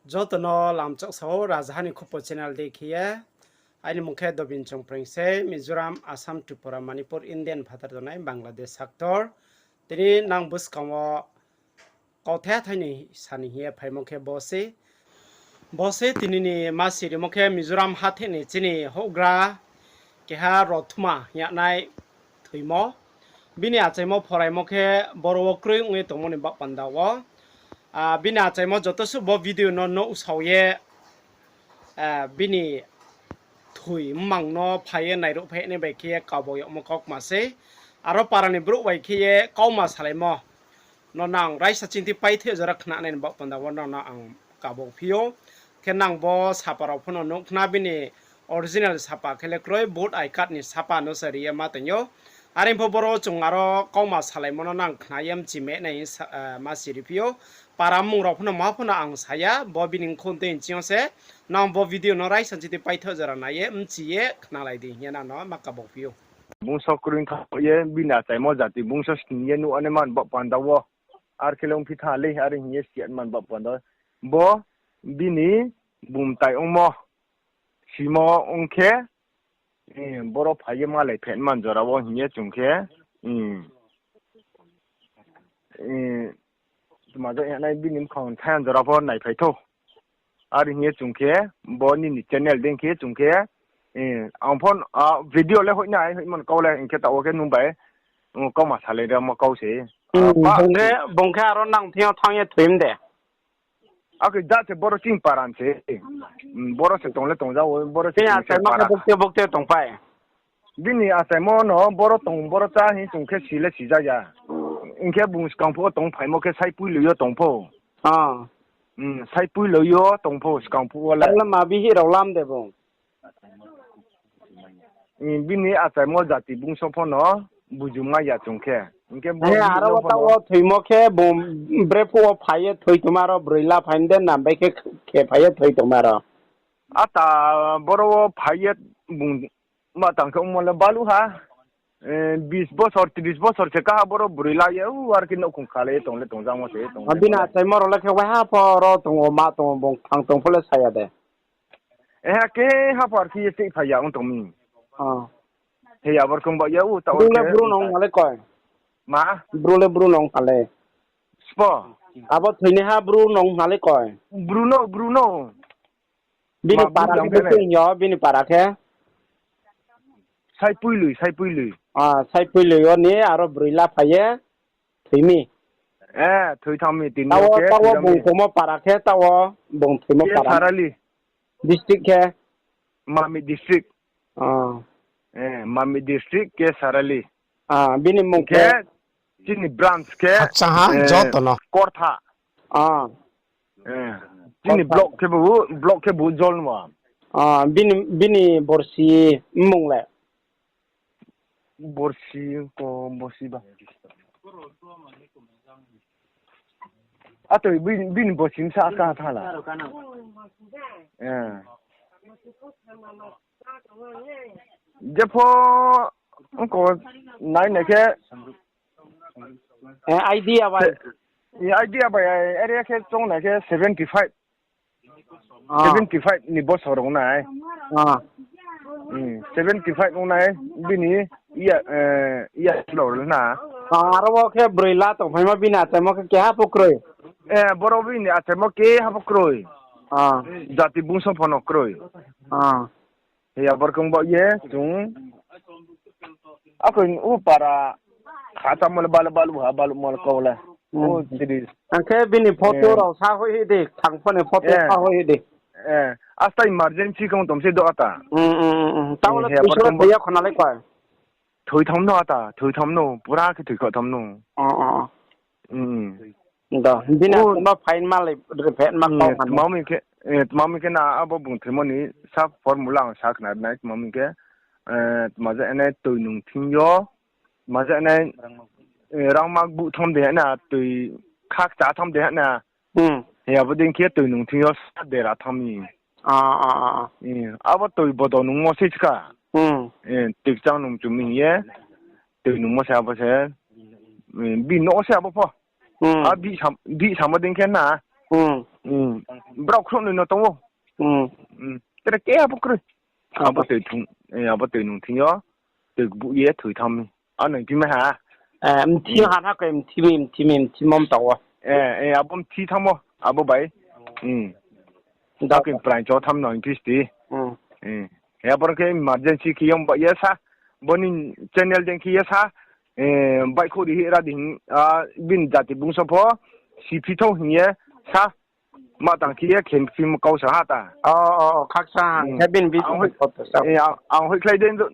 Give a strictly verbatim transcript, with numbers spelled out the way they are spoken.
Joto no lamchak sao, Rajaha ni Khupo channel dei khe ye. Aini mung khe Dobin Chongpreng se, Mizoram, Assam, Tripura, Manipur, Indian phathar tongnai Bangladesh sector. Tini nang buskang wo kauthai thaini sani hing ye phaimo khe bo se. Bo se tini ni ma sirimo khe Mizoram hathái ni chini houhgra keha Rothuma hing yagnai thoimo. Bini achaimo phoraimo khe boro wo kroi ong ye tongmo ni baoh panda wo. Ah, bini achaimo joto suh bo video no nuhsao ye, ah, bini thoi mmang no phai ye nairuhphai nai bai khe ye kabo yagmo kaukma sei. Aro para ni brouh bai khe ye kauma salaimo no nang raisa chingthi paithe jora khnanai ni baoh panda wo no, no ang kabo phi ou. Khe nang bo sapa rao pho no nuh khna bini original sapa khe le kroi, vote I card ni sapa no se ri ye ma tong ou. Are pho boro chung aro kauma salaimo no nang khna ye mchi me nai sa-, eh, ma siri phi ou. Para mmung rao pho no ma pho no ang sa ya, bo bini khou tei nching yo se nang bo video no raisa chingthi paithe jora nai ye mchi ye khnalai di hing ye nang no ma kabo phi ou. Bungso kroi tha ye bini achaimo jati bungso sning ye nuh ane man baoh panda wo. Ar khe le ongphi tha lei, are hing ye si ya man baoh panda. Bo bini bumtai ongmo simo ong khe, eh, boro phai ye malai phet man jora wo hing ye chung khe, eh, eh, tma jat ya nai bini bkhang thai jora pho naiphai thou. Are hing ye chung khe, bo nini channel dei khe chung khe, eh, ang pho, ah, video le hoih nai, hoih man kau le, hing khe taoh wo khe nung bai, um, kauma salai ramo kau se. Hmm, ah, pa, bung khe, bung khe aro nang thing yo thanng ye thoi mde. Akhe jat se boro chini paran se. Hmm, boro se tong le tong ja ou, boro se chini se achaimo khe para. Bukte bukte tongpai. Bini achaimo no boro tong, boro chá hing chung khe si le si ja ya. Hing khe bung skang phuh wo tong phaimo khe Saipuiloi yo tong pho. Ah. Hmm, Saipuiloi yo tong pho skang phuh wo le. Tang le ma bihih rao lam de bung. Hmm, bini achaimo jati bungso pho no buju mai ya chung khe. Hing khe bo bihih aro no pho taoh no wo thoimo khe bung brephuh wo phai ye thoi tongma ro broi la phai de na bai khe khe phai ye thoi tongma ro. Ata boro wo phai ye bung ma tang khe ongmo le balu ha. Eh, bis bosor, tris bosor se kaha boro broi la ye, u, ar khe nouhkhong khalai ye tong le tong jamo se tong. Bini achaimo rao le khe waiha pho ro tong ou, ma tong ou, bung thang tong pho le sa ya de. Eha, keha pho ar khe ye chih phai ya ong tong mi. Ah. He ya, bor kong ba ya, u, taoh bru le bru nung ha le koi. Ma? Bru le bru nung ha le. Spo? Abo thoinaiha bru nung ha le koi. Bru no, bru no. Bini para khe bini para khe? Saipuiloi, Saipuiloi. Ah, Saipuiloi yo ni aro broi la phai ye thoi mi. Eh, thoi thanng mi, tini taoh wo, taoh wo bung tongmo para khe, taoh wo bung thoimo para. Sarali. District khe? Mamit district. Ah. Eh, Mamit district khe Sarali. Ah, bini mung khe? Chini branch khe, joto no. Kortha. Ah. Eh, chini block khe bu, block khe bu Jolnua. Ah, bini, bini borsi mmung le? Borsi ko, borsi ba. Ato bini, bini borsi bsa ka tha la. Eh. Jepho, ongko nai nai khe, Eh, idea bai. Idea bai, area khe choung nai khe seventy five. Ah. Seventy five ni bosor rao nai. Ah. Hmm, seventy five ong nai, bini iya, eh, iya slor na. Ah, aro wo khe broi la tongphaimo bini achaimo khe keha pho kroi. Eh, boro bini achaimo keha pho kroi. Ah. Jati bungso pho no kroi. Ah. He ya, borkong ba ye, chung. Ako u para, kha chámo le balu, balu, ha, balu mo le kau le. Hmm. O, tiri. Ang khe bini photo rao sa hoih hoih di, thang pho ni photo sa hoih hoih di. Eh, asta emergency kong tom se do ata. Hmm, hmm, hmm, hmm. Taoh le he ya, puisa le borkong ba thoi ya khona le koi. Thoi tham no ata, thoi tham no, pura khe thoi kho tham no. Oh, oh, oh. Hmm. Do, bini o, achaimo phai ma le, phai ma kau ma no. Tma mi khe, eh, tma mi khe na abo bung thoimo ni sa formula ang sa khna nai, tma mi khe, eh, tma je nai toi nung thing yo, tma je nai, eh, rangma bu tham de na, toi khakcha tham de na. Hmm. He abo dei khe toi nung thing yo sa dera tham mi. Ah, ah, ah, ah. Eh, abo toi bodo nungmo se ska. Hmm. Eh, toi kchang nung chum mi ye. Toi nungmo se abo se. Eh, bi no se abo pho. Hmm. A bi sam, bi samo dei khe na. Hmm. Brao khrouhnoi no tong ou. Tre keha pho kroi. Abo toi nung thing yo, toi kbuh ye thoi thanng mi. A nai phi mai ha. Mthi ha na khe mthi mi, mthi mi, mthi mom tang ou. Abo mthi thanngmo, abo bai. Ake prai cho tham no phi sti. He aboro khe emergency khe yong ba ye sa. Bo ni channel dei khe ye sa. Baihkhouh ri hih ra di hing, bini jati bungso pho siphi thou hing ye sa. Ma tang khe ye khe phimo kau sa ha ta. Khakchang ha, khe bini bi ang hoihkhlai de.